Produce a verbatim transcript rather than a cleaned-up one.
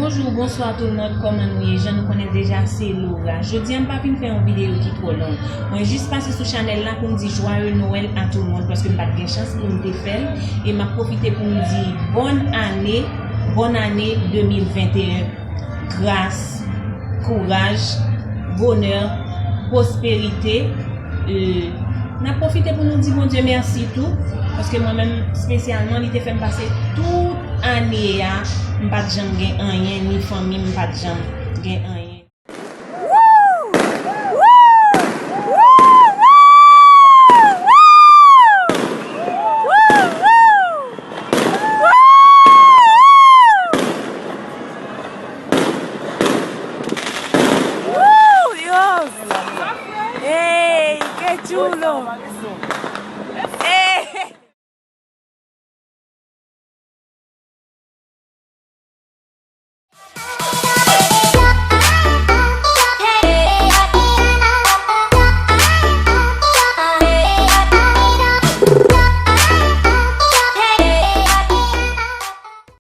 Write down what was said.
Bonjou, bonswa tout moun, kòman nou ye? Jan nou konnen deja, se Laura. Jodi a, m pa vin fè yon videyo ki twò long. Mwen jis pase sou chanèl la pou m di joyeux Noël à tout le monde, paske m pa t gen chans pou m te fè l. E m ap pwofite pou m di bòn ane, bòn ane de mil venteyen. Gras, kouraj, bonè, pwosperite. E, n ap pwofite pou nou di Bondye mèsi tou, paske mwen menm, espesyalman, li te fè m pase tout ane a, m pa t janm gen anyen, ni fanmi m pa t janm gen anyen.